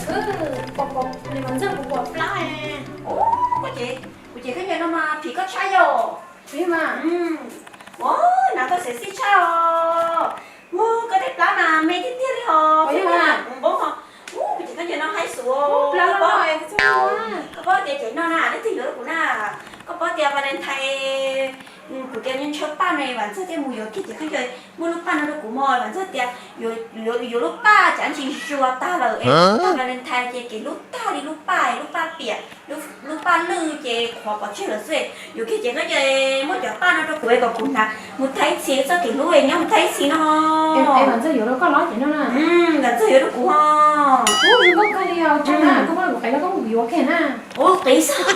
Ua, kuv ces khaub ncaws no mas phim koj tshaj yom. Ua, hnav koj xev xij tshaj os. Ua, koj tej plab mas me tiag tiag li os. Kuv ces khaub ncaws no haib xus. Koj paub tias ces no na leej twg yuav rau kuv na. Koj paub tias Valentine kuv tias ntshaw paj no Vam Ntxawg thiaj mus yuav kiag ces khaub ncaws muaj lub paj no rau kuv mog. Vam Ntxawg tias yuav lub paj cav ntsis zuag tag lawm es paj Valentine ces kev hlub tag li lub paj, lub paj piam, lub paj lwj ces qhuav pov tseg lawm xwb. Yuav kiag ces khaub ncaws muab cov paj no rau kuv kom kuv hnav mus tag ib txhis txoj kev hlub nyob mus tag ib txhis no. Vam Ntxawg yuav rau koj los ces no na. Vam Ntxawg yuav rau kuv os. Ua, zoo nkauj kawg li os, tsaug na, koj muab kuv qev los koj muab kuv yuav kiag na. Ua, qev xwb.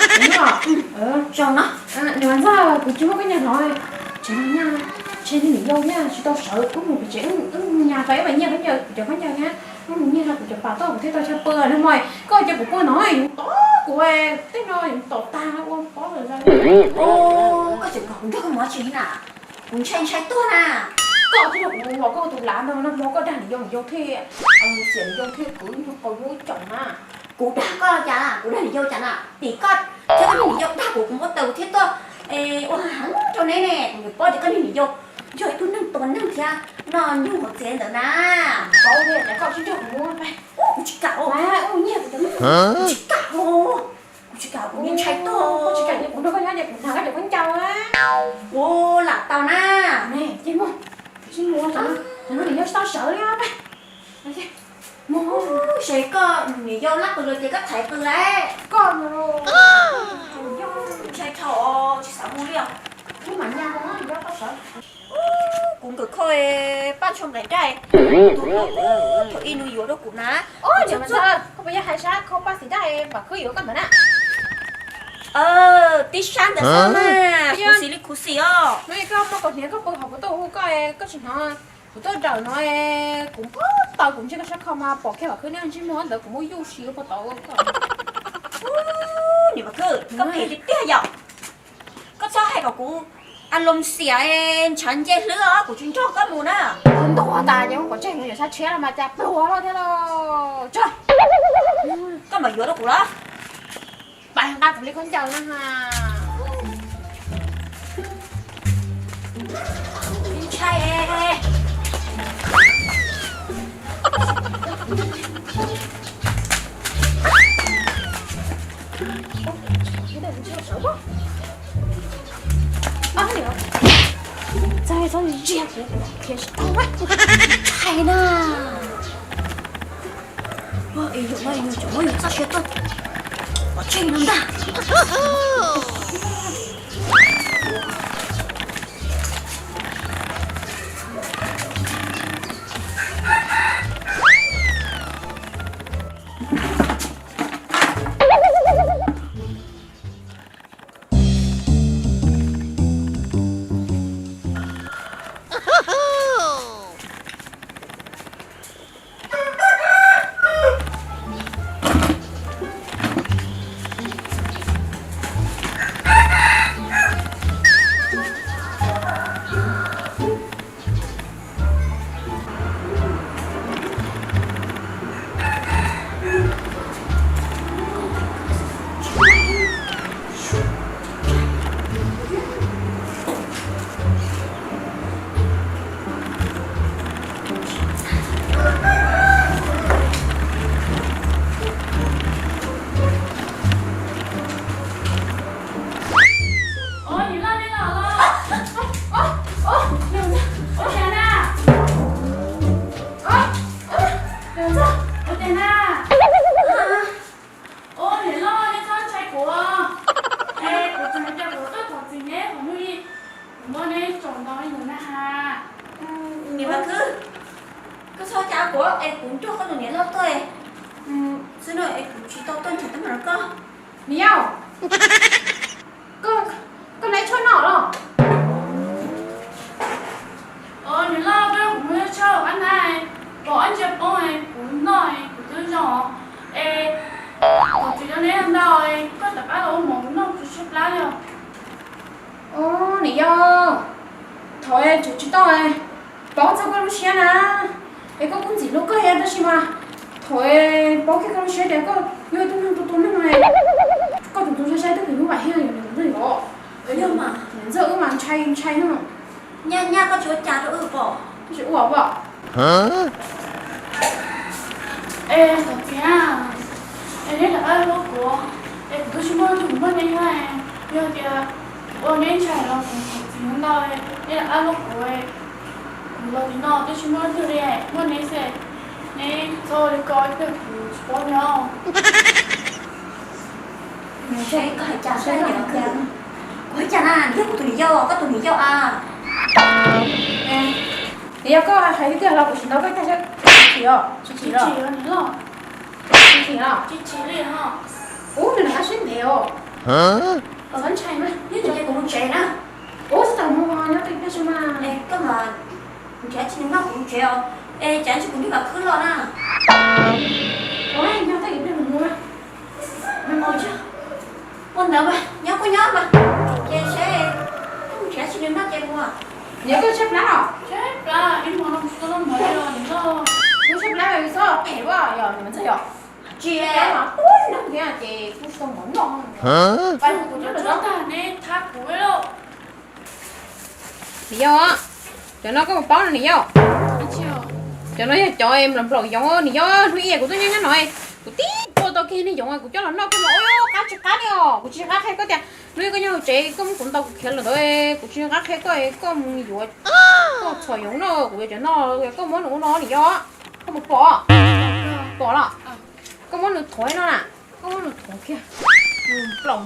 Zoo no. Niam Vam Ntxawg, kuv tsis muaj khaub ncaws hnov, tsev no nyaj, ntshe niam yau thiab tsis tau sawv, wb mus pem tsev wb mus nyas tau ib vas nyiaj khaub ncaws, kuv cov khaub ncaws thiab wb mus nyiag tau kuv cov pas tuaj kuv thiaj tau tshaj pw no mog. Koj cia kuv pw no yus tom kuv, tej no yus tom tag ua pob lawm. Koj tseem kom kuv nrog koj mus dab tsi na? Kuv ntshai ntshai tuag na. Koj thiaj li kuv los koj tus lav ntawd no hmo koj dag niam yau, niam yau thiaj mus xiam niam yau thiaj kwv nyuag qau lub caum na. Kuv dag koj cas? Kuv dag niam yau cas na? Tim koj thiab koj niag niam yau dag kuv, kuv npau taws kuv thiaj tuaj ua heev rau neb ne. Kuv paub tias koj niag niam yau yog ib tug neeg tua neeg thiab noj nyuj hauv tsev ntawd na. Paub li, koj tsis nrog kuv mus, kuv tsis kam. Kuv tsis kam, kuv ntshai tuag. Kuv tsis kam, kuv nrog koj nyob ces kuv hnav koj cov khaub ncaws. Ua, lam tau na. Ces mus, tsis mus, tam no niam yau tsis tau sawv li. Mus, ces koj niam yau lab qws los ces koj thaiv qws lawm. Koj ntshai dhau, tsis xav mus li os. Wb mam nyas mus, niam yau tau sawv. Kuv nkawm kho paj ntsho nplaim daj, tus no thaum ub nws yuav rau kuv na. Koj puas yog hais sab kho paj xim daj Vam Khwb yuav koj ntawd na? Tib sab ntawd xwb na, khuv xim li khuv xim os. Hnub ib koj muaj kaus hniav koj pw hauv kuv tuaj hu koj, koj tsis hnov. Kuv tuaj dawm no, kuv npau taws kuv ntsia koj sab kho mas pom kiag Vam Khwb ntsej muag ntawd kuv muab yuj si ua pov tod ua koj. Niam Vam Khwb, koj phem tiag tiag yom. Koj txhob hais kom kuv a loo xiam ntshav nce hlwb os, kuv tsis nrog koj mus na. Ntuag tas ces muab pov tseg mus yuav sab tshiab los mas cas pluag loj thiab lauj. Tso, koj mam yuav rau kuv los. Pais nqa kuv li khaub ncaws na ha. Ntshai. Txaij txhob ziag kuv, khiav tsis tau, ntshai na. Yus no yus tseem muab yus txoj sia tuaj pov tseg no ntag. Ua, niam loj nej los los? Ua, ua, ua, ua cas na? Ua, ua, ua cas na? Ua, niam loj nej txhob ntshai kuv. Es kuv tseem hais tias kuv tuaj thov txim neb qhov hnub ib, kuv muab neb tsom ntau ib ntus na has. Niam Vam Khwb, koj txhob cav kuv es kuv nrog koj tus niam loj tuaj xwb no es kuv tsis tau tuaj nrhiav teeb meem rau koj. Niam yau, koj, koj nqa tshuaj noj los? Os, niam loj, koj kuv mus tshaw qab na, pom ob ntsia poob kuv noj kuv twb zoo. Es thov txim rau neb ntau, koj rov qab los ua mov kuv noj kuv tshaib plab li os. Os, niam yau, thov txim tsis tau, paub txog koj lub siab na, es koj kuj ntxim hlub koj thiab tab sis mas Paub kiag koj lub siab tias koj yog tus neeg tus tus neeg, koj tus tus saib saib twb tus hnub vam heej yog nws tus ntxawg os. Yog mas, nws ntxawg wb mas ntshai ntshai no. Nyaj nyaj koj tsis ua cas rau wb pom. Tsis ua pom. Es thaum txiv, es neb rov qab hlub kuv, es kuv twb tsis muaj leej twg muaj neb thiab. Yog tias ua neb ntshai los kuv thov txim ntau, neb rov qab hlub kuv. Kuv los tim no twb tsis muaj leej twg li, muaj neb xwb. Neb txhob li ko ib pliag kuv tsis paub nyob. Kuv hais cas na, nws yog kuv tus niam yau, koj tus niam yau a. Niam yau, koj hais tiag tiag los kuv tsis ntaus koj tag sab, tsis chim os, tsis chim los? Tsis chim os. Tsis chim li os. Ub, nws rov qab siab ntev os. Txhob ntshai mas, yeej tseem cia kuv mus tsev na. Ub, txhob mus, nyob tau ib pliag tso mas. Koj mas nrhiav tsis noj kuv mus tsev os. Es cas tsis kuv nrog Vam Khwb los na. Ua ntawd mas nyob kuj nyob mas, ces seb, nrhiav tsis noj ces mus. Nyob koj tshaib plab os? Tshaib plab, ib hmo no tsis tau noj mov li os. Kuv tshaib plab, txhob phem ua yog nws ntxawg yog. Tsis, ub, nag thiab ces kuv tsis tau mov noj. Kuv coj los tag neb thab kuv lauj. Niam yau, cov no koj puas paub no niam yau? Cov no yog cov nplaum nplaum yoov niam yau, hnub ib kuv tuaj nyob nyob no, kuv tib tua tau kiag niag yoov kuv coj los noj kiag mas ua qab tsis qab li os. Kuv tsis nco qab qhia koj tias hnub ib koj nyob hauv tsev koj muab kuv ntaus kuv khiav los ntawd, kuv tsis nco qab qhia koj, koj mus yuav koj txhom yoov noj, kuv yuav cov no, koj muab nws ua no niam yau, koj puas pom? Pom los? Koj muab nws thuav no na, koj muab nws thuav kiag, nplaum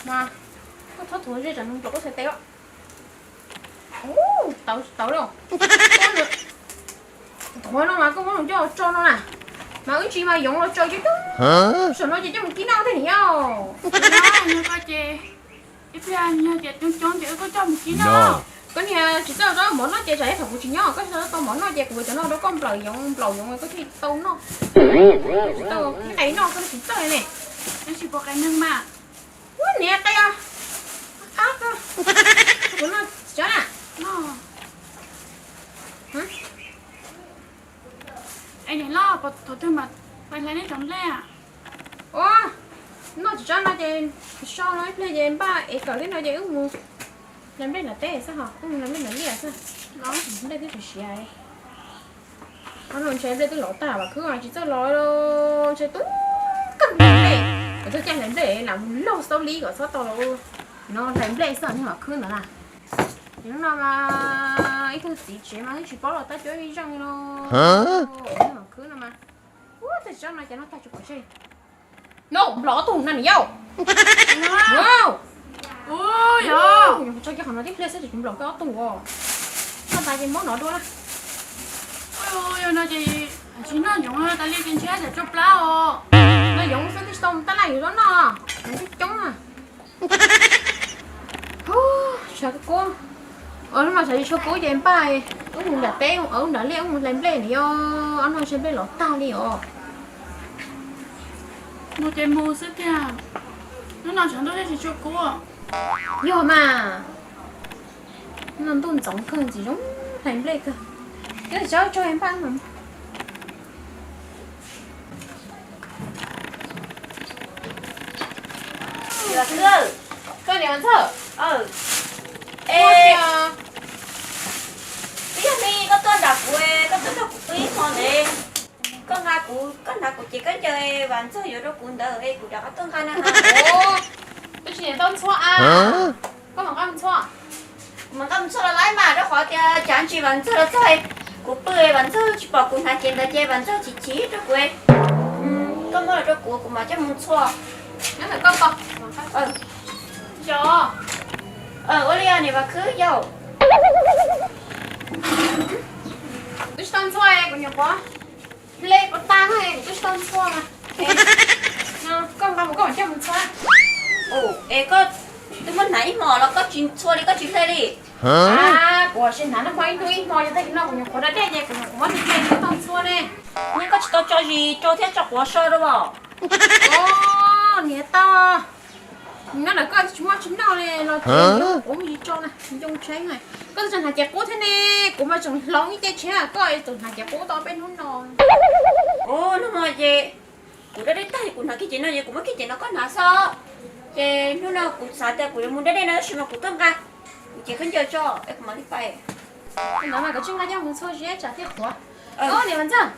mas, koj txhob thuav ze tsam nws nplaum koj txhais tes. Tau tsis tau li. Thuav no mas koj muab nws coj tso no na, mas wb tsis mas yoov los tso coob coob saum no ces coj mus kib noj thiab niam yau. Ib pliag yog tias coob coob ces wb kuj coj mus kib noj. Koj niag tsis txawj tau mov noj ces tsam ib thaum kuv tsis nyob koj tsis tau mov noj ces kuv yuav cov no rau koj nplaum yoov nplaum yoov koj thiaj tau noj. Tsis tau qe noj koj tsis txawj ne. Tsis pom qe neeg mas. Ua niam qe os. Ab, kuv noj tsis tsob na. Es niam loj, thaum twg mas pais hlais nej cov nplej? Ua, noj tsis tsob no ces so no ib pliag ces npaj es kawm thiab no ces wb mus hlais nplej nram teb xwb ho, wb mus hlais nplej nram liaj xwb. Nplej twb tsis siav. Qhov no ntshe nplej twb lov tag, Vam Khwb tsis txawj los, ntshe tub kawg nplej. Kuv txog caij hlais nplej lam mus laug xaub li kom txhob tau los ua no hlais nplej xwb niag Vam Khwb ntawd na. Hnub no mas ib tug txiv tsev mas twb tsis paub los tab cuab ib zeej li no. Niag Vam Khwb no mas, ua tag tsob no ces noj tag tsis pom tseg. No nplaum ob tug no niam yau. Yog, kuv tso kiag qhov no tib pliag xwb ces kuv nplaum kiag ob tug os. Noj tas ces muab no dua na. Yog no ces tsis noj yoov tas li ces ntshe tsam tsau plab os. Noj yoov xwb twb tsis tau mus tab laj yus zov noj, yoov coob coob na. Tshav kub, hnub no tshav tsis tshua kub ces npaj wb mus nram teb, wb nram liaj wb mus hlais nplej niam yau, ob no ntshe nplej lov tag li os. Mus ces mus xwb tiag, hnub no tshav ntuj thiaj tsis tshua kub. Yog mas, no ntuj ntxoov kawg ntxim zoo hlais nplej kawg. Tsis txhob tso npaj mas. Koj niam Vam Ntxawg, es, twb yog li koj tuaj nram kuv, koj tuaj nrog kuv pw ib hmo ntev, koj nqa kuv, koj hnav kuv cev khaub ncaws Vam Ntxawg yuav rau kuv ntawd es kuv rov qab tuaj nqa na. Twb tsis niam tau ntxhua a, koj mam nqa mus ntxhua. Kuv mam nqa mus ntxhua los laib mas rau qhov tias cav ntsis Vam Ntxawg los txog, kuv pw Vam Ntxawg tsis pom kuv hnav cev ntawd ces Vam Ntxawg chim chim rau kuv. Koj muab los rau kuv, kuv mam coj mus ntxhua. Nyob ntawm koj ko. Yog, ua li niam Vam Khwb yau. Twb tsis tau ntxhua, kuv nyuam qhuav hle kuv tas no es kuv twb tsis tau ntxhua mas. Koj nqa mus koj mam coj mus ntxhua. Es koj twb muab hnav ib hmos los koj tsis ntxhua li, koj tsis hle li? Kuv tsis hnav noj hmo ib hnub ib hmo, yog tag kis no kuv nyuam qhuav da dej ces kuv nyuam qhuav muab hle hle tsis tau ntxhua ne. Nyob koj tsis tau tso zis rau thiab tso quav so rau os? Niam tau. Nyob ntawm koj tsis muaj tsis noj li los ces kuv mus tsis tso na, ncoo tsheb na. Koj twb tseem hnav cev qub thiab ne, kuv mas tseem hloov ib ce tshiab, koj tseem hnav cev qub tau peb hnub no. Ua no ces kuv dab dej tag kuv hnav kiag cev no ces kuv muab kiag cev no koj hnav xwb. Ces hnub no kuv xav tias kuv yuav mus dab dej no tab sis mas kuv tuaj nqa kuv cev khaub ncaws tso es kuv mam li pais. Ntawd mas koj tsij nqa coj mus txhua ziab tsam thiaj qhuav. Niam Vaj Ntxawg,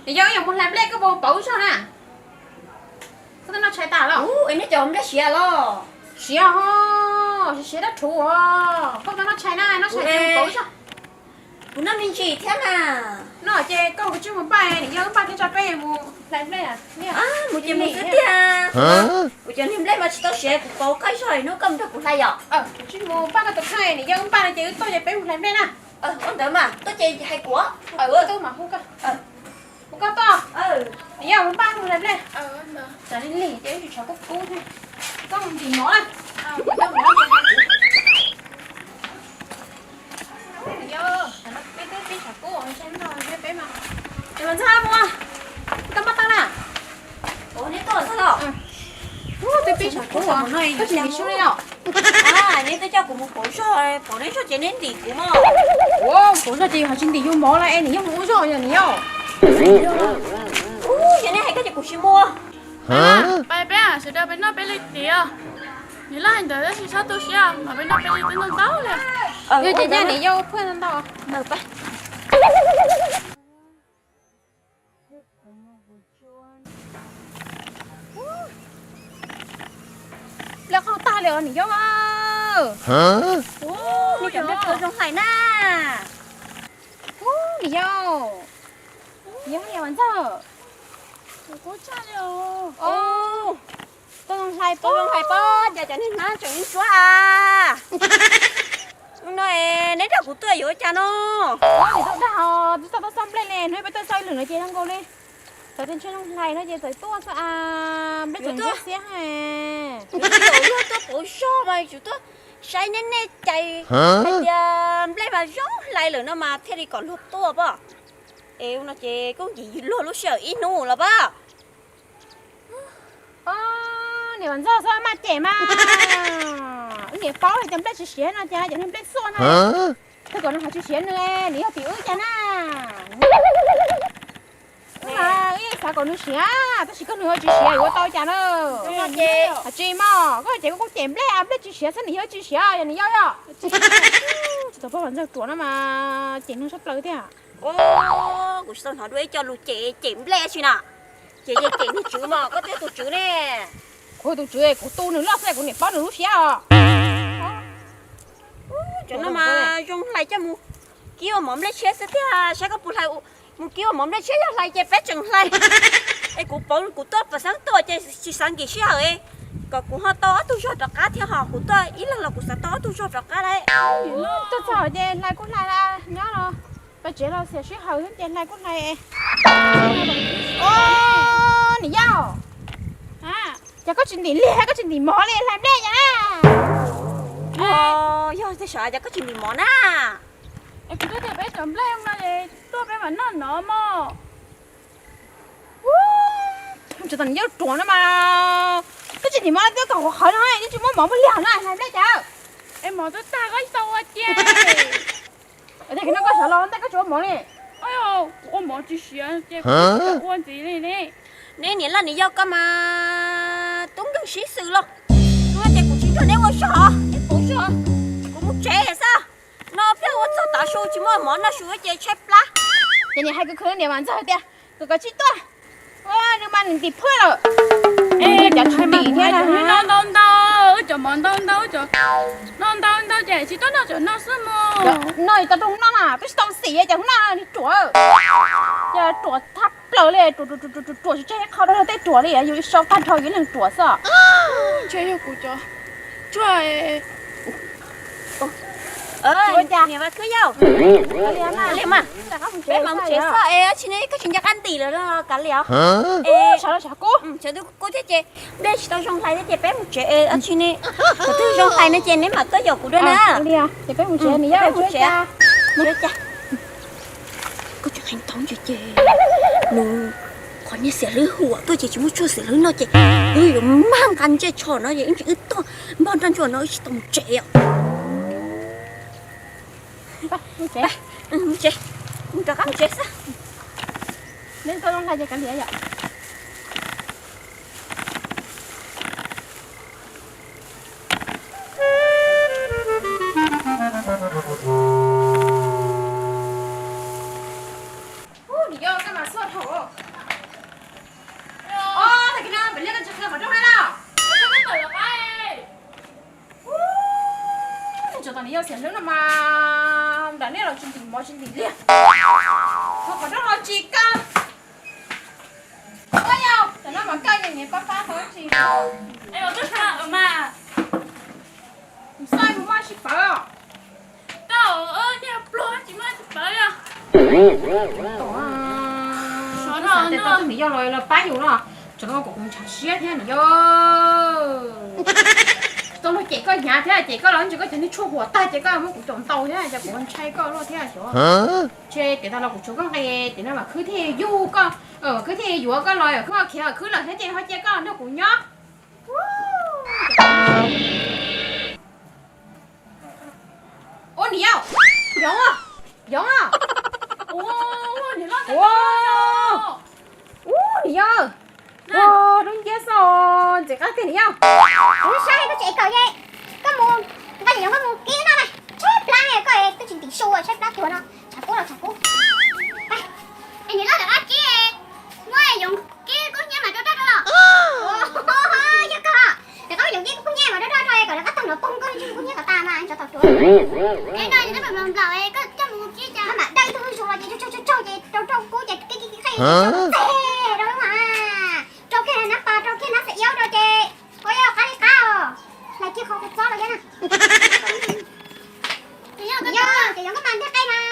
niam yau wb yuav mus hlais nplej, koj puas pauv zog na? Koj twb noj tshais tas los? Es neb cov nplej siav los? Siav ho, siav dab rhuv os. Koj twb noj tshais na, noj tshais ces pauv zog. Kuv noj me ntsis thiab mas. Noj ces koj kuv tsij mus npaj, niam yau wb npaj thiab tso peb mus hlais nplej. Mus ces mus xwb tiag. Kuv cov niag nplej mas tsis tau siav, kuv pauv koj zog hnub koj mus nrog kuv hlais yom. Kuv tsij mus npaj koj tus kheej, niam yau wb npaj no ces wb tuaj ces peb mus hlais nplej na. Ua ntawd mas tuaj ces hais kuv. Hu koj tuaj. Niam yau wb npaj mus hlais nplej. Tsam li lig ces wb tsis tshav kub kub thiab. Koj mus ntim mov na. Niam yau, peb twb pib tshav kub, peb mas, Niam Vaj Ntxawg mus, koj npaj tau na. Neb tuaj txog los? Twb pib tshav kub, koj tsis ntim su li los? Neb twb coj kuv mus pauv zog, pauv neb zog ces neb ntim kuv mog. Ua, pauv zog ces yus hais tsis ntim yus mov los es niam yau mus ua zog yog niam yau. Yog neb hais koj ces kuv tsis mus. Pais peb sawv daws pais noj peb li tid os. Nws laj ntawd tab sis txhob tu siab mas peb noj peb li twb ntau ntau li. Yog ces niam yau phuaj ntau ntau. Nplej qaug tag li os niam yau. Neb cov nplej tau zoo hlais na. Niam yau, niam yau Vaj Ntxawg. Tau zoo hlais, tau zoo hlais pob, cas cov niag hnab tseem yeej suab a. Hnub no neb nrog kuv tuaj yuav ua cas no? Nim tau dag os, twb txog tuaj xauj nplej li, hnub peb tuaj xauj ib lwm no ces zoo nkaus li txawm tias ntshe zoo hlais no ces txawm tuaj xwb a, nplej tseem ntsuab xiab. Yog tuaj pauv zog mas yuav tsum tuaj saib nej nej cais hais tias nplej mas zoo hlais lawm no mas thiaj li kom luag tuaj pob. Es no ces kuj nkim luag lub sij hawm ib hnub los pob. Niam Vaj Ntxawg txhob maj cem mas. Wb niam paub hais tias nplej tsis siav no cas cov niag nplej xuaj na. Thaum kom nws hais tsis siav nws, nws yog tim wb cas na. Wb mas wb yeej xav kom nws siav tab sis koj nws yuav tsis siav yuav tau cas na. Hais tsis mog, koj ces koj kuj cem nplej, nplej tsis siav xwb nws yog tsis siav yog nws yau yog. Tsis tau poj Vaj Ntxawg ruam no mas cem nws sab plaws tiag. Kuv tsis tau hnov dua ib co lus cem cem nplej tsi na. Ces yeej cem niag tswv mog, koj twb yog tus tswv ne. Kuv yog tus tswv, kuv tu nws loj xwb kuv niam paub nws lub siab os. Cov no mas zoo hlais coj mus kib ua mov nplej tshiab xwb tiag, saib koj puas hlais. Mus kib ua mov nplej tshiab, yog hlais ces peb tseem hlais. Es kuv pauv kuv tuaj pem xeeb tuaj ces tsis xav nkim sij hawm, kom kuv ho tau ob tug zog rov qab thiab ho kuv tuaj ib leeg los kuv xav tau ob tug zog rov qab lauj. Tuaj txog ces hlais kuj hlais, nyob los pem tsev los xiam sij hawm thiab ces hlais kuj hlais. Niam yau, cas koj tsis ntim liag koj tsis ntim mov li hlais nplej cas na? Yog tej sav cas koj tsis ntim mov na? Es kuv twb tias peb cov nplej no es tuaj peb mam noj no mog. Tsis tau niam yau ruam no mas, twb tsis ntim mov twb kom qhuav qhawv no twb tsis muab mov muab liag no hlais nplej cas? Es mov twb tag koj tsis tau ua cia. Koj sawv los ntej koj tsis ua mov li. Kuv ua mov tsis siav ces kuv ua ntxiv li ne. Neb niam loj niam yau koj mas tub nkeeg sib xws los. Hnub no ces kuv tsis nrog neb ua zog, neb pauv zog, kuv mus tsev xwb. No pliag ua txog tav su tsis muaj mov noj su ces tshaib plab. Ces niam hais kwv khwv niam Vam Ntxawg tias kom koj tsis tuaj. Nws mas nws ntim phuaj lawm. Cov tshais mas ntim thiab no ntau ntau, wb cov mov ntau ntau, no ntau ntau ces tsis tuaj noj cov no xwb mog. No tau zoo noj na, twb tsis tau xim ces hnub no nws ruam. Ces ruam thab plaws li, ruam ruam ruam ruam tsis tseg ib qho rau luag tej ruam li, yus sau tag nrho yus ib leeg ruam xwb. Ntshe yog kuv cov tsuag. Niam Vam Khwb yau, peb mus tsev xwb es tsis ne koj tsis nco qab ntim lawm los kav liam. Sawv los sawv kub, sawv twb kub thiab ces nplej tsis tau zoo hlais thiab ces peb mus tsev es tsis ne, thaum twg zoo hlais no ces neb mam tuaj yaum kuv dua na. Ces peb mus tsev, niam yau, peb mus tsev. Koj tseem heev tau ces nws qhuav Niag xiam hlwb huam tuaj ces tsis muaj tshuaj xiam hlwb no ces wb yuav mag nqa ntsej tsho no ces ib ntsis wb tuaj npog nroj ntsuag no wb tsis tau mus tsev os. Mus tsev, mus tsev, rov qab mus tsev xwb. Neb koj lub hlais ces kav liam yom. Ub, nim yog koj mas xuaj dhau. Os, tag kis no pem liaj koj tsis qhia qhov rooj na los? Ub, tsuas tom nim yog xiam hlwb no mas nram nej los tsis ntim mov tsis ntim liag. Qhov rooj los tsis kaw. Ua yog tam no mas kaw ces niam pab pab tau tsis. Xav mus muab sib pawv. Tau, niag pluag tsis muaj tsis pawv li. Xyov no tau niam yog los pab yus no, tseem ua kom kuv ntshav siab thiab niam yog. Tau luag cem koj hnyav thiab, cem koj los ntshe koj cov niag tshuaj huam tag ces koj muab kuv caum ntaus thiab ces kuv ntshai koj luaj thiab xyov. Ntshe tiam tas los kuv tshuav koj nqe tiam no Vam Khwb thiaj yug koj, Vam Khwb thiaj yuav koj los, Vam Khwb ho khiav Vam Khwb lawm thiab ces ho cia koj nrog kuv nyob. Ub, niam yau, yoov, yoov. Ub, niam loj, ub, niam yau, ua lub nciab xwb, ntxim qab tiag niam yau. Kuv saib koj tsis es kawm ces koj mus nqa cov yoov koj mus kib noj na, tshaib plab koj twb tsis ntim su tshaib plab tuag no, tshav kub los tshav kub. Es niam loj rov qab kib, muab yoov kib kub hnyiab mas rau rau rau los. Yog koj, rov qab muab yoov kib kub hnyiab mas rau rau rau kom rov qab tag nrho poob koj tsis kub hnyiab kom tas mas tsov tom tuag. Es no nplaum nplaum koj coj mus kib cas mam dawj ib tug zuj zus los ces tsaug tsaug tsaug ces rau rau kub ces kib kib kib qhej txeg rau lub mas. Rau kiag nab pas rau kiag nab xav iab rau ces ua yog qab li qab os. Hlais kiag qhov kuv txob los thiab na. Ces yog koj mas ntiag qe mas,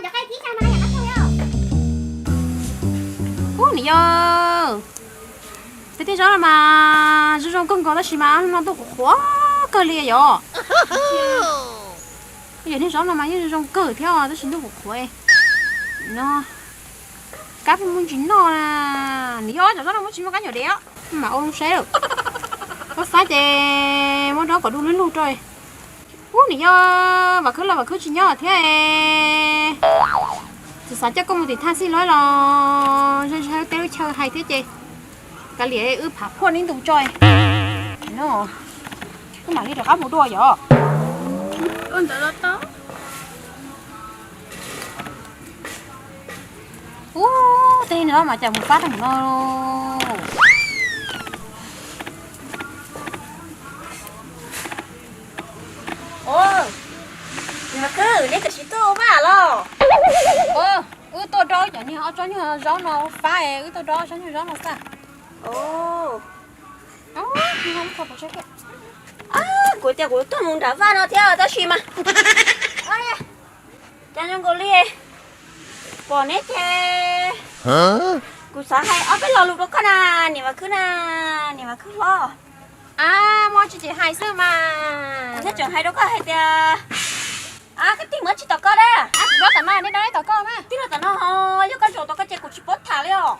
cov qe kib tag mas yam qab tug yog. Ub, niam yau, peb tej zaub no mas zoo zoo kawg nkaus tab sis mas no tuaj qhuav qhuav kawg li yom. Yog niag zaub no mas yeej zoo zoo kawg thiab tab sis ntuj qhuav qhuav no. Kab puas muaj ntsis noj na? Niam yau, cov zaub no muaj tsis muaj kab nyuam dev os? Mam ua zoo saib lawm. Koj xav ces muab rau kom du lug lug rau. Ub, niam yau, Vam Khwb los Vam Khwb tsis nyob thiab. Txawm xav coj koj mus tim thaj xij los los ze ze teb lub chaw hais thiab ces kav liam wb phav phuaj neb ntu tso. No, wb mam li rov qab mus dua yom. Ub, tej no mas cas mus fab rau mus no. Ua, Vam Khwb, neb tam sim tuaj ua vaj los? Wb tuaj dob cov niag ob tsob nyuag zaub no fab, wb tuaj dob ob tsob nyuag zaub no xwb. Kuv tias kuv tuaj mus nram vaj no thiab tab sis mas cas zoo nkaus li pom neb ces kuv xav hais ob peb lo lus rau koj na, niam Vam Khwb na, niam Vam Khwb hlob. A, muaj tsis ces hais xwb mas. Kuv thiaj tseem hais rau koj hais tias, a, koj tij muab tsis tom koj na. Kuv nyob tom no, nej nyob tom koj na. Tij laug tom no, yog koj zaum tom koj ces kuv tsis paub tham li os.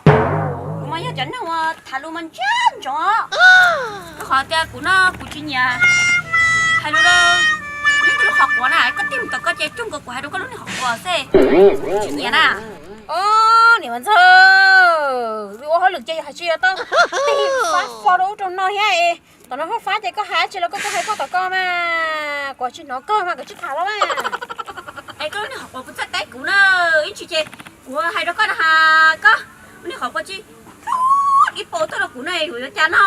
Kuv mas yog cov neeg uas tham lus mas ntsia ntsoov. Rau qhov tias kuv no kuv tsis nyiam hais lus rau leej twg lub qhov quav na, koj tij mus tom koj ces cuag nkaus kuv hais rau koj lub niag qhov quav xwb. Kuv tsis nyiam na. Os, niam Vam Ntxawg, ua hauj lwm ces yog hais tsis yog tau tig fab fo rau ub rau no thiab. Tom no fab fab ces koj hais tsis los koj tuaj hais koj tom koj mas, kuv tsis hnov kawg mas kuv tsis tham los mas. Es koj lub niag qhov quav puas txawj teb kuv na, ib ntsis ces kuv hais rau koj na has koj lub niag qhov quav tsis ib paus tuaj rau kuv no yuav yuav cas no.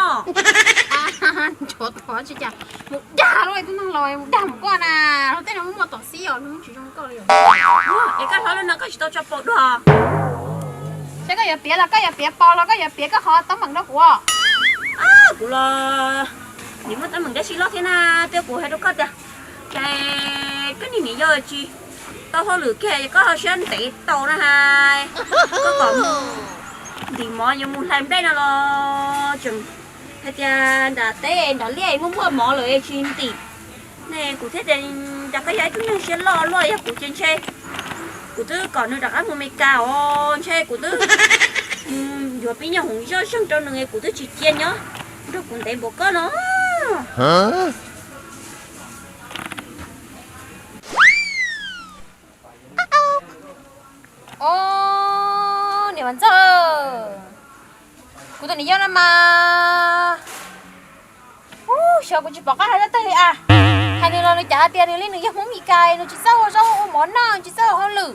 Nchuav tuag tsis cas, mus dag lub tub neeg los mus dag mus koj na, los tej no muaj tom xib os, tsis zoo koj li. Es koj hlob lub no koj tsis tau tso paus dua. Seb koj yuav piav los koj yuav piav paus los koj yuav piav koj qhov teeb meem rau kuv. Kuv los nim muaj teeb meem dab tsi loj thiab na, twb kuv hais rau koj tias, ces koj niag niam yau tsis tau hauj lwm kiag, koj ho siab ntev tau na has, koj kom mus ntim mov yuav mus hlais nplej no los tseem hais tias nram teb nram liaj muaj muaj mov lawm tsis ntim. Ne kuv thiaj tias, cas koj yog ib tug neeg siab loj luaj, yog kuv ces ntshe kuv twb kom nws rov qab mus Amelikas os, ntshe kuv twb mus Yuav pib nyob hoom zoj zeeg rau nws, kuv twb tsis cia nyob nrog kuv ntev npaum koj no. Os, niam Vam Ntxawg, kuv tus niam yau no mas, xyov kuv tsis pom qab hais dab tsi li a. Hais nws los nws cas hais tias nws li nws yog Hmoob Mes Kas, nws tsis txawj ua zaub ua mov noj, tsis txawj ua hauj lwm.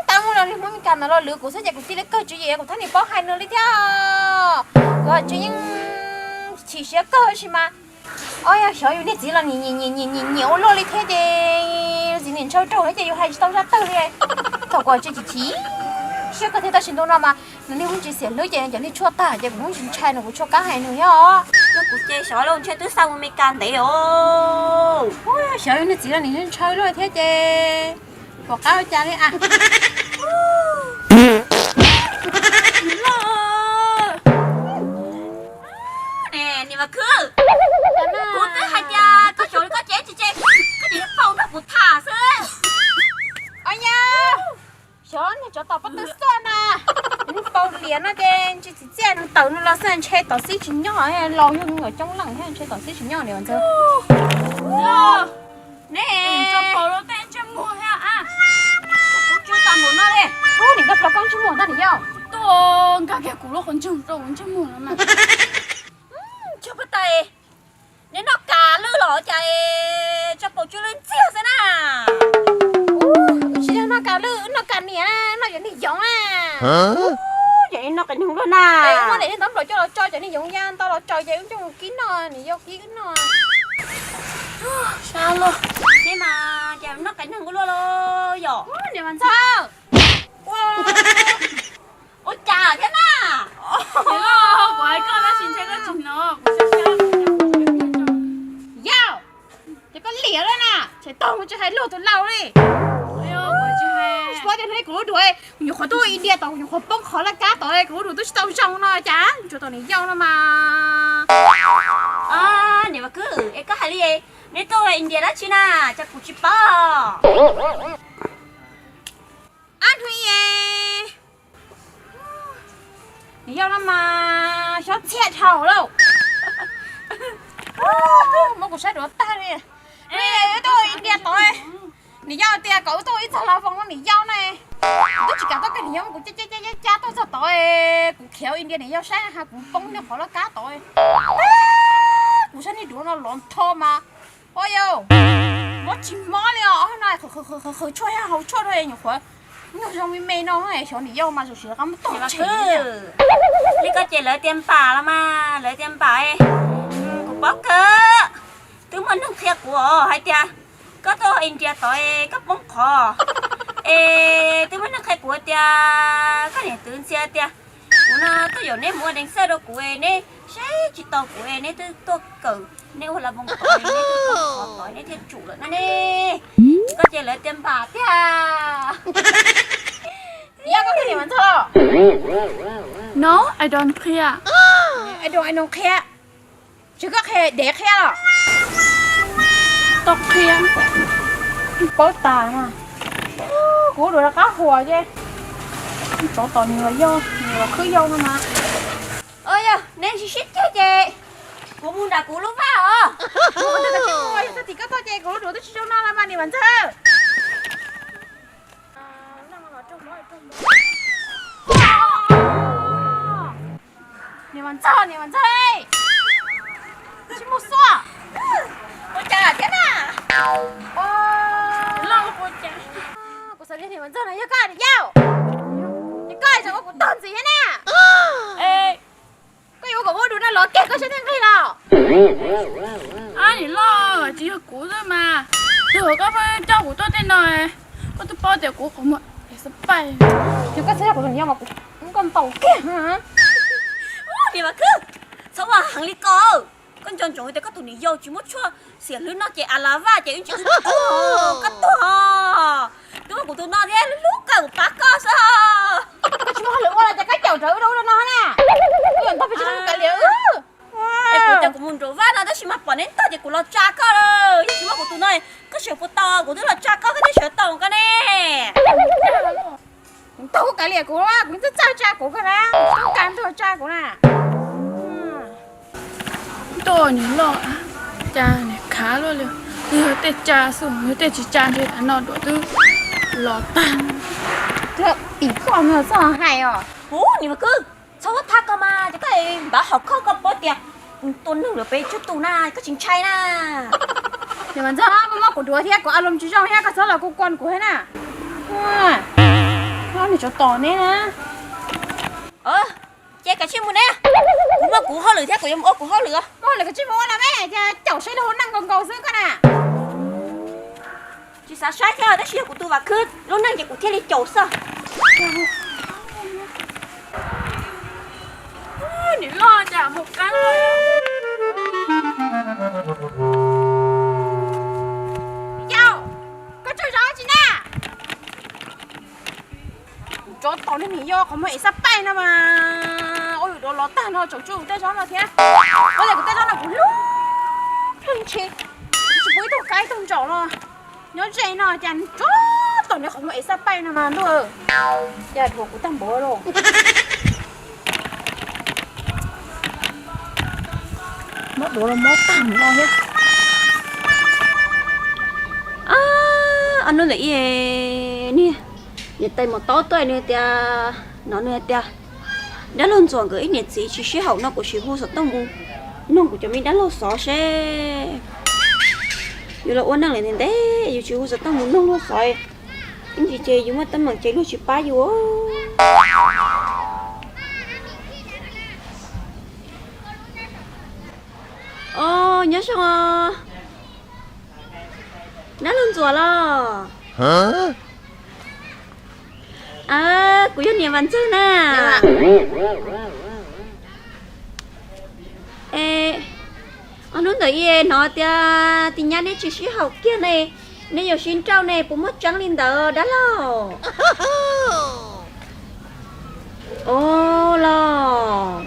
Tab muaj los li Hmoob Mes Kas ntawd los lwm kuv xwb ces kuv thiaj li kawg tswv yim, kuv thiaj li paub hais nws li thiab. Kuv tsis yeej chim siab kawg sis mas, o, yog xyov yus niag txiv los nyiam nyiam ua luaj li thiab ces txiv niam ntshaw raug thiab ces yus hais tsis tau zaj twg li. Thaum kuv tsis chim siab kawg thiab tab sis ntu no mas nws niag hmoov tsis xiam hlwb ces cov niag tshuaj tag ces kuv hmoov tsis ntshai nws, kuv tshuaj kab hais nws thiab os. Kuv ces xyov los ntshe twb xa mus Mes Kas ntev os. Xyov yus niag txiv los nws ntshaw luaj thiab ces pom qab ua cas li a. Niam Vam Khwb, kuv twb hais tias koj tseem li koj ces tsis ces, koj ces pau nrog kuv tham xwb. Yog, xyov niag tsov tom pob tw xwb na, niag pau liam no ces tsis txim txiaj, nws tawm no los xwb ntshe tom xib tsis nyob, laus yog nws coob leej thiab ntshe tom xib tsis nyob niam Vam Ntxawg. Ne, tso pau los tej ntsej muag thiab a. Kuv tsis tau mus no li. Ub, nim nkag plaws koj ntsej muag ntag niam yau. Tuaj nkag kiag kuv lub qhov ntswg rau kuv ntsej muag no mas. Tsuag pag tais, neb noj kas lwj los cas tso pau tsuj lwj ntxiag xwb na. Tsis yog noj kas lwj, noj kas niam, noj cov niag yoov na. Cov niag noj qe noog luaj na. Muaj daim niag ntaub nplaum coj los tso cov niag yoov ya ntau los tsaus ces wb coj mus kib noj, niam yau kib noj. Sab luaj, neb mas cas noj qe noog luaj los yom. Niam Vam Ntxawg, ua cas thiab na? Kuv hais koj tab sis ntshe koj tsis hnov, kuv xyab xyab. Yau, ces koj liam lawm na, tshem tog mus tsis hais luag tus laus li. Tsis paub tias hnub kuv lub duav, kuv nyuam qhuav tuaj India tod, kuv nyuam qhuav poob qhov laj kab tod, kuv lub duav twb tsis tau zoo no cas tsuas tom niam yau no mas. Niam Vam Khwb, es koj hais li, neb tuaj India dab tsi na, cas kuv tsis paub? Ab hnub i, niam yau no mas xyob txhiaj dhau lauj. Muab kuv saib duav tag li. Wb tuaj India tod, niam yau tias kom wb tuaj ib txog los foos rau niam yau na. Kuv twb tsis kam tuaj kiag, niam yau muab kuv cab cab cab tuaj txog tod, kuv khiav India niam yau saib ha kuv poob nyob qhov laj kab tod. Kuv saib niag duav no lov ntho mas, ua yau, mob tsis mob li os no, qhwv qhwv tshuaj thiab haus tshuaj rau nyuam qhuav nyuag zoo me me no, xyov niam yau mas zoo siab qab muab tog tshem. Li koj ces lawv tias npam los mas lawv tias npam, kuv paub kawg. Twb muaj neeg qhia kuv os hais tias koj tuaj India tod koj poob qhov, es twb muaj neeg qhia kuv tias koj niam twv ntxhia tias kuv no tuaj yaum neb mus ua deev xaj rau kuv, neb saib tsis taus kuv, neb twb tuaj kawm, neb ua la voos tod, neb twb poob qhov tod neb thiaj tsum lawm na ne. Koj ces lawv tias npam tiag. Yog koj tus niam Vam Ntxawg los? No, I don't qhia. I don't, I don't qhia. Tsis koj qhia, dev qhia los? Tau qhia. Paub tas na. Kuv lub duav rov qab huas ces tsov tom nws los yau, nws los khwb yau no mas. Yog neb sib sib ceg ces kuv mus nram kuv lub vaj os. Yog txog tim koj txog ces kuv lub duav twb tsis zoo no los mas niam Vam Ntxawg. Niam Vam Ntxawg, niam Vam Ntxawg, tsis mus xwb. Ua cas thiab na? Kuv xav tias niam Vam Ntxawg no yog koj niam yau. Yog koj es ua kuv tog ntxiv thiab na. Koj yuav ua kom muaj dua no los kiag koj saib thiaj nqig los. Ab niam loj, tsis yog kuv xwb mas, yog koj pheej coj kuv tuaj tej no, koj twb paub tias kuv qhov muag es xab pais. Yog koj txhob yog kuv tus niam yau mas kuv muab koj ntaus kiag. Niam Vam Khwb, txhob ua heev li ko. Koj nco ntsoov tias koj tus niam yau tsis muaj tshuaj xiam hlwb no ces a la vaj ces wb tsis tuag, koj tuag. Twb muaj kuv tus no thiab hlub kawg kuv pab koj xwb. Koj tsis muaj hauj lwm ua los cas koj caum rawv wb rau ub rau no na. Wb yuav ntog pes tsawg los kav liam wb. Es kuv coj kuv mus nram vaj no tab sis mas pom neb ntog ces kuv los tsa koj lawm. Yog tsis muaj kuv tus no, koj sawv puas tau, kuv twb los tsa koj, koj twb sawv tau koj ne. Kuv ntog Kav liam kuv, kuv txawj tsa kuv kawg na, tub ka ntuag tsa kuv na. Ntuj, niam loj, cas niam khav luaj li, yog tej tsa xwb, yog tej tsis tsa ntshe tav no duam twb los tag. Tim poj ntxoog txhob hais os. Ub, niam Vam Khwb, txhob huab thab ko mas, ces koj npaj hom khoj koj paub tias tua neeg lawm peb tsib tus na, koj tsis ntshai na. Niam Vam Ntxawg, muaj muab kuv duav thiab kuv a lom tsis zoo thiab koj txhob los kuj kuam kuv thiab na. Niam tsov tom neb na. Ces kav tsij mus ne, kuv muaj kuv hauj lwm thiab kuv yuav mus ua kuv hauj lwm. Muaj hauj lwm kav tsij mus ua los me, ces caum seb lub hauv neej nkaus nkaus xwb koj na. Tsis xav saib thiab tab sis yog kuv tus Vam Khwb lub neej ces kuv thiaj li caum xwb. Niam loj, cas mus qab los? Yau, koj tsaug zog tsis na? Tsov tom niag niam yau qhov muag ev xab paij no mas, ua yus duav los tag no tseem tsuj kuv tej zaub no thiab. Ua li kuv tej zaub no kuv hlub pheej ntshe, tsis pub ib tug kab ib tug ntsaum no. Nyob ze no cas tsov tom niag qhov muag ev xab paij no mas ntuj, cas dhuav kuv tag npaum lauj. Mob duav los mob tag mus no thiab. Ob hnub ntawm ib niag niam tais mus taub tuaj nws tias, no nws tias dab laug Ntxuam nkawd ib niam txiv tsis sib haum no kuv sim hu xov tooj mus nug kuv cov me dab laug xov seb. Yus los ua neej lawm ntev ntev yus tsis hu xov tooj mus nug luag xov, ib ntsis ces yus muaj teeb meem ces luag tsis pab yus. Os, nyob zoo os. Dab laug Ntxuam los? Kuv yog niam Vam Ntxawg na. Es, ob hnub ntawd hnov tias tis nyab neb tsis sib haum kiag ne, neb yuav sib nrauj ne, puas muaj tseeb li ntawd dab laug? Os los,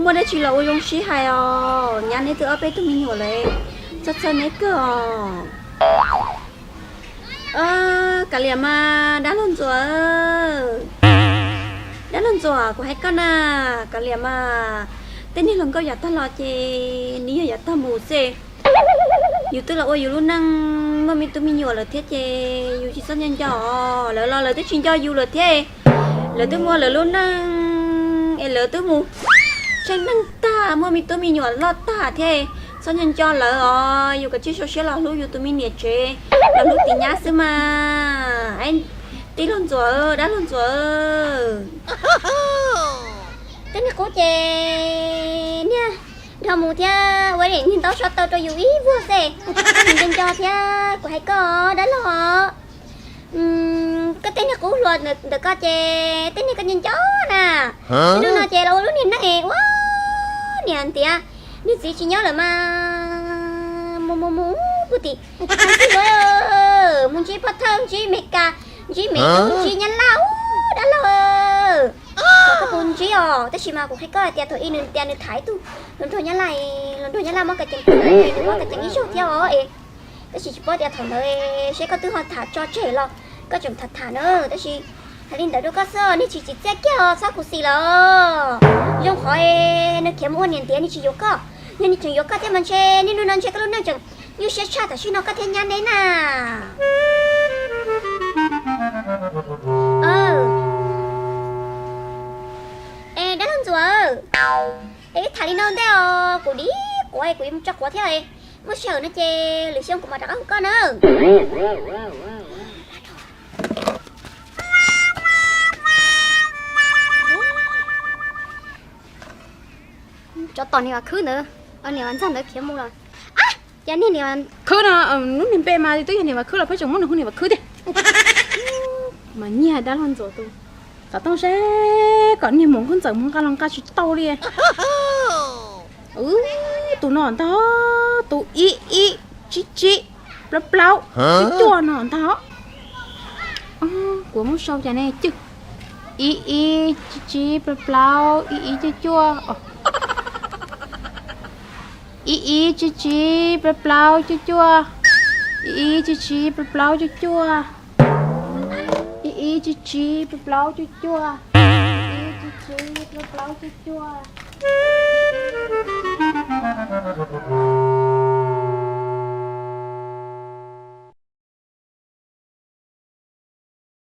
muaj dab tsi los ua zoo sib hais os, nyab neb twb ob peb tug me nyuam lawm, txhawj txhawj neb kawg os. Kav liam mas dab laug Ntxuam, dab laug Ntxuam kuv hais koj na, kav liam mas tej niag hluas nkauj yav tag los ces nws yog yav tag mus xwb. Yus twb los ua yus lub neej muaj me tub me nyuam lawm thiab ces yus tsis txhob nco nco os, lawv los lawv twb tsis nco yus lawm thiab. Lawv twb muaj lawv lub neej es lawv twb mus tsheej neeg tag muaj me tub me nyuam loj tag thiab, txhob nco nco lawv os, yus kav tsij sau siab los hlub yus tus me niam tsev, los hlub tis nyab xwb mas. Tij laug Ntxuam, dab laug Ntxuam, tej niag qub ces niag dhau mus thiab ua niag ntaub so taw rau yus ib vuag xwb, nco nco thiab kuv hais koj dab laug. Koj tej niag qub hluas ntawm koj ces tej niag koj nco nco na. Hnub no ces los ua lub niag neeg ua niam ntiav, niag txiv tsis nyob lawm mas mus mus mus puag tim ntxig, mus ntsib pov thawj, ntsib Meskas, ntsib Meskas, ntsib Nyab Laj ub dab laug. Koj puas ntsib os? Tab sis mas kuv qhia koj hais tias thaum ub nws tias nws tham ib tug hluas nraug Nyab Laj, hluas nraug Nyab Laj muab kas cees, nws muab kas cees ib zaug thiab os. Tab sis tsis paub tias thaum ntawd seb koj twb ho tham tso tseg los koj tseem tham tham na. Tab sis hais li ntawd rau koj xwb, niag tsis tsim txiaj kiag os, txhob khuv xim lawm. Zoo qhov nws khiav mus ua niam ntiav, nws tsis yuav koj. Yog nws tseem yuav koj thiab mas ntshe niaj hnub no ntshe koj lub neej tseem nyuaj siab tshaj tam sim no koj thiab nyab neb na. Es dab laug Ntxuam, es wb tham li no ntej os, kuv dib quav kuv yuav mus tso quav thiab. Muaj sij hawm no ces lwm xyoo kuv mam rov qab hu koj na. Tsov tom niam Vam Khwb ntawd, niam Vam Ntxawg ntawd khiav mus lawm. Ab, cas niag niam Vam Khwb no, lub niag npe mas twb yog niam Vam Khwb los peb tseem muab nws hu niam Vam Khwb tiag. Mas nyiag dab laug Ntxuam tus xov tooj seb kom niag mus nqaj ntxawm mus nqa los nqa tsis tau li. Tus no ntag, tus ib ib tsib tsib plaub plaub cuaj cuaj no ntag. Kuv muab sau cas ne, ib ib tsib tsib plaub plaub ib ib cuaj cuaj. Ib ib tsib tsib plaub plaub cuaj cuaj. Ib ib tsib tsib plaub plaub cuaj cuaj. Ib Ib tsib tsib plaub plaub cuaj cuaj. Ib tsib tsib plaub plaub cuaj cuaj.